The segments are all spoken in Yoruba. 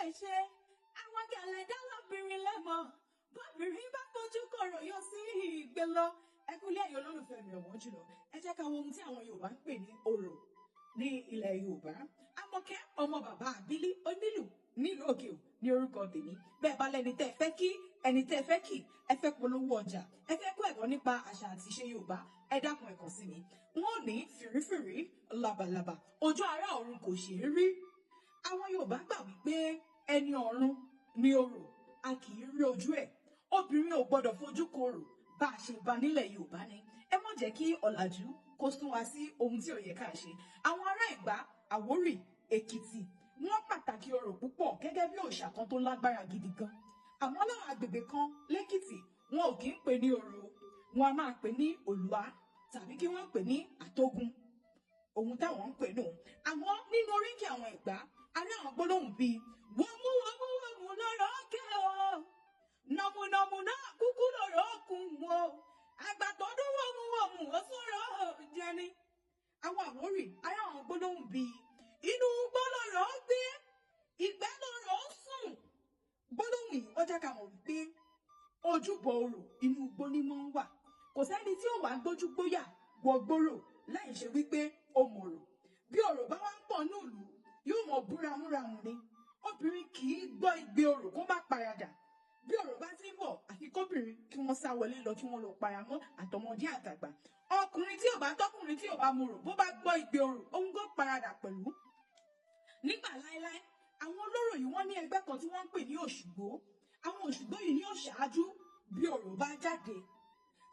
Lè ṣe àwọn gẹ̀lẹ́dá lọ́bìnrin lẹ́mọ̀ bọ́bìnrin bá fojú kọ̀rọ̀ yọ sí ìgbé lọ. Ẹ kúlé ẹ̀yọ́ olólùfẹ́ mi ọ̀wọ́n jùlọ. Ẹ jẹ́ ká wo ohun tí àwọn Yorùbá ń pè ní orò ní ilẹ̀ Yorùbá. Àmọ̀kẹ́ ọmọ bàbá àbílí onílù nílùú òkè ò ní orúkọ tèmi. Bẹ́ẹ̀ bá lẹ́ni tẹ́ ẹ fẹ́ kí, ẹni tẹ́ ẹ fẹ́ kì, ẹ fẹ́ polówó ọjà, ẹ fẹ́ kó ẹ̀kọ́ nípa àṣà àti ìṣe Yorùbá, ẹ dákun, ẹ kàn sí mi. Wọ́n ní fìrífìrí labalábá ojú ará ọ̀run kò ṣeé rí. Àwọn Yorùbá gbà wípé ẹni ọ̀run ni orò, a kì í rí ojú ẹ̀. Obìnrin ò gbọ́dọ̀ fojú korò. Bá a ṣe bá nílẹ̀ Yorùbá ni. Ẹ má jẹ́ kí ọ̀làjú kó sún wa sí ohun tí ò yẹ ká ṣe. Àwọn ará Ẹ̀gbá, Àwórì, Èkìtì, wọ́n pàtàkì orò púpọ̀ gẹ́gẹ́ bí òòṣà kan tó lágbára gidi gan. Àmọ́ láwọn agbègbè kan lẹ́kìtì, wọn ò kì í pè ní orò, wọn a máa pè ní òlùá tàbí kí wọ́n pè ní àtógun, ohun táwọn ń pè nù. Àmọ́ nínú oríkì àwọn Ẹ̀gbá, a rí àwọn gbólóhùn bíi wọ́mú wọ́mú wọ́mú lọ́rọ̀ kẹ́ o, nọ̀mùnọ̀mù náà kúkú lọ́rọ̀ kùn o, àgbà tó dún wọ́mú wọ́mú ó sọ̀rọ̀ jẹni. Àwọn Àwórì, a rí àwọn gbólóhùn bíi inú igbó lọ́rọ̀ gbé, ìgbẹ́ lọ́rọ̀ sùn. Gbólóhùn yìí, ó jẹ́ ká mọ̀ wípé ojúbọ orò, inú igbó ni mọ́ ń wà. Kò sẹ́ni tí ó wàá gbójú gbóyà wọgbóró láì ṣe wípé ó mọ̀rọ̀. Bí orò bá wá ń pọ̀ nílùú, yóò mọ̀ búramúramù ni. Obìnrin kì í gbọ́ igbe orò kó má paradà. Bí orò bá ti ń bọ̀, àfi kóbìnrin kí wọ́n sá wọlé lọ, kí wọ́n lọ paramọ́, àtọmọdé àtàgbà. Ọkùnrin tí ò bá tọkùnrin tí ò bá mọ̀rọ̀, bó bá gbọ́ igbe orò, òun kò paradà pẹ̀lú. Nígbà láéláé, àwọn olóró yìí, wọ́n ní ẹgbẹ́ kan tí wọ́n ń pè ní Òṣùgbó. Àwọn Òṣùgbó yìí ní ó ṣáájú bí orò bá jáde.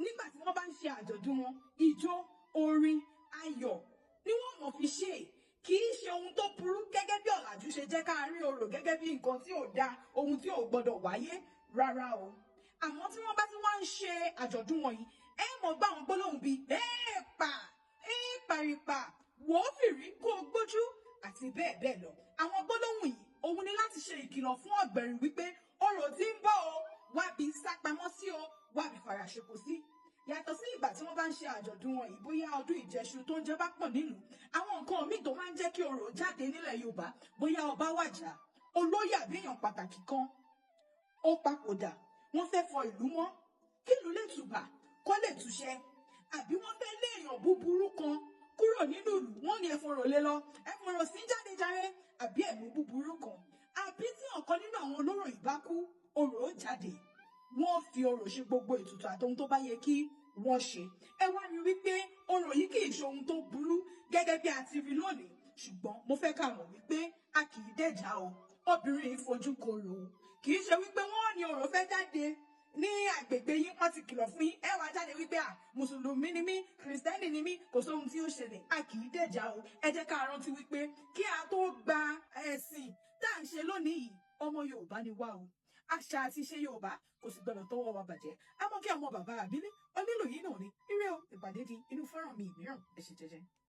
Nígbà tí wọ́n bá ń ṣe àjọ̀dún wọn, ijó, orin ayọ̀ ni wọ́n mọ̀ fi ṣe. Kì í ṣe ohun tó burú gẹ́gẹ́ bí ọ̀làjú ṣe jẹ́ ká rí orò gẹ́gẹ́ bí nǹkan tí ò dáa, ohun tí ò gbọdọ̀ wáyé rárá o. Àmọ́ tí wọ́n bá ti wá ń ṣe àjọ̀dún wọ̀nyí, ẹ mọ̀ gbọ́ àwọn gbólóhùn bíi èèpà, èèpàrìpà, wò ó fìrí kó o gbójú, àti bẹ́ẹ̀ bẹ́ẹ̀ lọ. Àwọn gbólóhùn yìí, òun ni láti ṣe ìkìlọ̀ fún ọ̀gbẹ̀rì wípé orò tí ń bọ̀ o, wábi sápamọ́ sí o, wábi faraṣoko sí. Yàtọ̀ sí ìgbà tí wọ́n bá ń ṣe àjọ̀dún wọn yìí, bóyá ọdún Ìjẹṣu tó ń jẹ bá pọ̀ nílùú, àwọn nǹkan míì tó máa ń jẹ́ kí orò jáde nílẹ̀ Yorùbá, bóyá ọba wàjà, olóyè àbí èèyàn pàtàkì kan ó papòdà, wọ́n fẹ́ fọ ìlú mọ́ kí ìlú lè tùbà kó lè túṣẹ, àbí wọ́n fẹ́ lé èèyàn búburú kan kúrò nínú ìlú, wọ́n ní ẹfọ̀rọ̀ lé lọ, ẹfọ̀rọ̀ sí jáde járe, àbí ẹ̀mí búburú kan, àbí tí ọ̀kan nínú àwọn olóró yìí bá kú, orò ó jáde. Wọ́n fi orò ṣe gbogbo ètùtù àtohun tó bá yẹ kí wọ́n ṣe. Ẹ wá rí wípé orò yìí kì í ṣe ohun tó burú gẹ́gẹ́ bí a ti rí lónìí, ṣùgbọ́n mo fẹ́ ká mọ̀ wípé a kì í dẹ̀jà o. Obìnrin yìí fojú korò o. Kì í ṣe wípé wọ́n ní orò fẹ́ jáde ní àgbègbè yín, wọ́n ti kìlọ̀ fún yín, ẹ wá jáde wípé à, mùsùlùmí ni mí, kìrìsìtẹ́nì ni mí, kò sóhun tí ó ṣẹlẹ̀. A kì í dẹ̀jà o. Ẹ jẹ́ ká rántí wípé kí a tó gba ẹ̀sìn tá à ń ṣe lónìí yìí, ọmọ Yorùbá ni wá o. Àṣà àti ìṣe Yorùbá kò sì gbọdọ̀ tọwọ́ wa bàjẹ́. Àmọ́ kí ọmọ bàbá àbílẹ̀ onílò yìí náà ni. Ire o, ìpàdé di inú fọ́nrán mi mìíràn. Ẹ ṣe jẹ́jẹ́.